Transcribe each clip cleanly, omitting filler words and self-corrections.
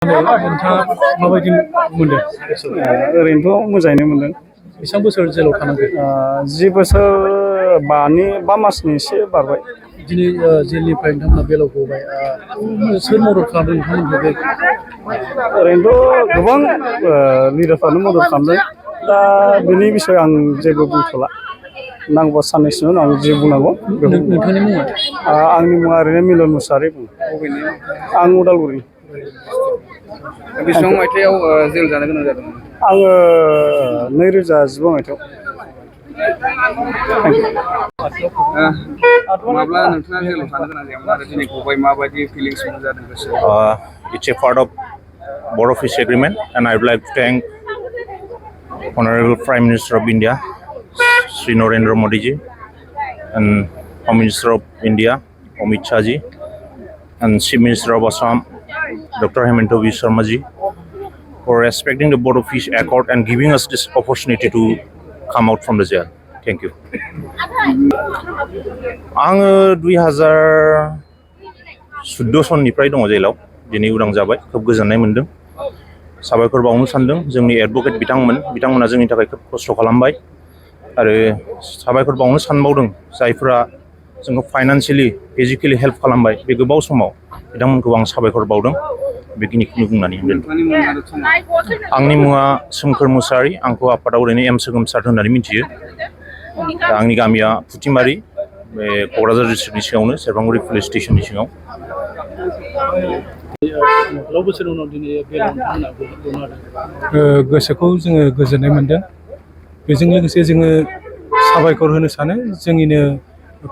नोंथाङा माबायदि मोनदों? ओरैनोथ' मोजाङैनो मोनदों। बेसेबां बोसोर जेलाव थानांगौ? 10 बोसोर 5 मासनि एसे बारबाय। दिनै जेलनिफ्राय नोंथांमोना बेलाव गबाय। सोर मदद खालामदों नोंथांमोनखौ बे? ओरैनोथ' गोबां लिडारफ्रानो मदद खालामदों। दा बेनि बिसय आं जेबो बुंथ'ला। नांगौबा साननैसोनि उनाव आं जि बुंनांगौ बेखौ नोंथांनि मुङा? आंनि मुङा ओरैनो मिलन मुसाहारि बुङो। आं उदालगुरि। बेसेबां मायथाइयाव जेल जानो गोनां जादोंमोन? आङो 2015 मायथाइयाव। माब्ला नोंथाङा जेलाव थानो गोनां जायामोन आरो दिनै गबाय माबायदि फिलिंस जादों गोसोआव? It's a part of Border Fish Agreement, and I would like to thank Honorable Prime Minister of India, Sri Narendra Modi ji, and Home Minister of India, Amit Shah ji, and Chief Minister of Assam, Dr. Hemanta Biswa Sharma ji, for respecting the Border Fish Accord and giving us this opportunity to come out from the jail. Thank you. आङो 2014 सननिफ्राय दङ जेलाव। दिनै उदां जाबाय, खोब गोजोननाय मोनदों। साबायखर बावनो सानदों जोंनि एडभकेट बिथांमोना जोंनि थाखाय खोब खस्थ' खालामबाय आरो साबायखर बावनो सानबावदों जायफोरा जोंखौ फाइनान्सियेलि फिजिकेलि हेल्प खालामबाय बे गोबाव समाव बिथांमोनखौ आं साबायखर बावदों। बेखिनिखौनो बुंनानै आंनि मुङा सोमखोर मुसाहारि। आंखौ आफादाव ओरैनो एम सोगोमसार होननानै मिथियो। दा आंनि गामिया फुथिमारि, बे क'क्राझार डिस्ट्रिक्टनि सिङावनो, सेरफांगुरि पुलिस स्टेसननि सिङाव। गोसोखौ जोङो गोजोननाय मोनदों। बेजों लोगोसे जोङो साबायखर होनो सानो जोंनिनो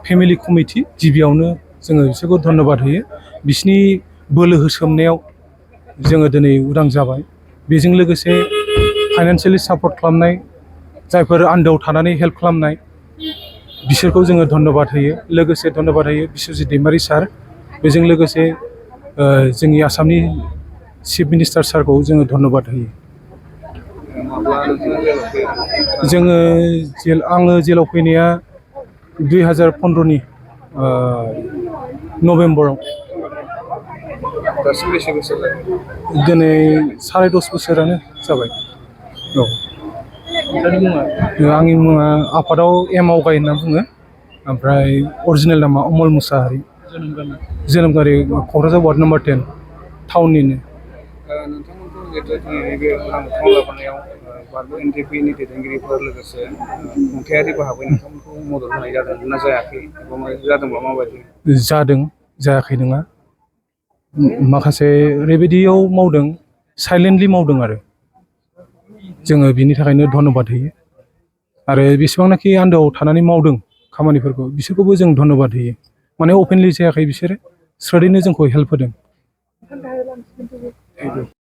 फेमिलि कमिटि, गिबियावनो जोङो बिसोरखौ धन्यबाद होयो। बिसिनि बोलो होसोमनायाव जोङो दिनै उदां जाबाय। बेजों लोगोसे फाइनान्सियेलि सापर्ट खालामनाय, जायफोर आन्दोआव थानानै हेल्प खालामनाय, बिसोरखौ जोङो धन्यबाद होयो। लोगोसे धन्यबाद होयो बिस्वजित दैमारि सार, बेजों लोगोसे जोंनि आसामनि चिफ मिनिस्टार सारखौ जोङो धन्यबाद होयो। आङो जेलाव फैनाया 2015नि नभेम्बराव। दिनै 10.5 बोसोरानो जाबाय। औ। आंनि मुङा आफादाव एम आवगाय होनना बुङो। ओमफ्राय अरिजिनेल नामा अमल मुसाहारि। जोनोम गारि क'क्राझार वार्ड नम्बर 10 टाउननिनो। नोंथांमोनखौ जिहेतु दिनै बे उदां बोथोराव लाबोनायाव बारबो एनटिपिनि दैदेनगिरिफोर लोगोसे खुंथायारि बाहागो नोंथांमोनखौ मदद होनाय जादों ना जायाखै? जादोंब्ला माबायदि? जादों, जायाखै नङा। माखासे ओरैबायदियाव मावदों, साइलेन्टलि मावदों आरो जोङो बिनि थाखायनो धन्यबाद होयो। आरो बेसेबांनाखि आन्दोआव थानानै मावदों खामानिफोरखौ, बिसोरखौबो जों धन्यबाद होयो। माने अपेनलि जायाखै बिसोरो, स्ट्रेटैनो जोंखौ हेल्प होदों।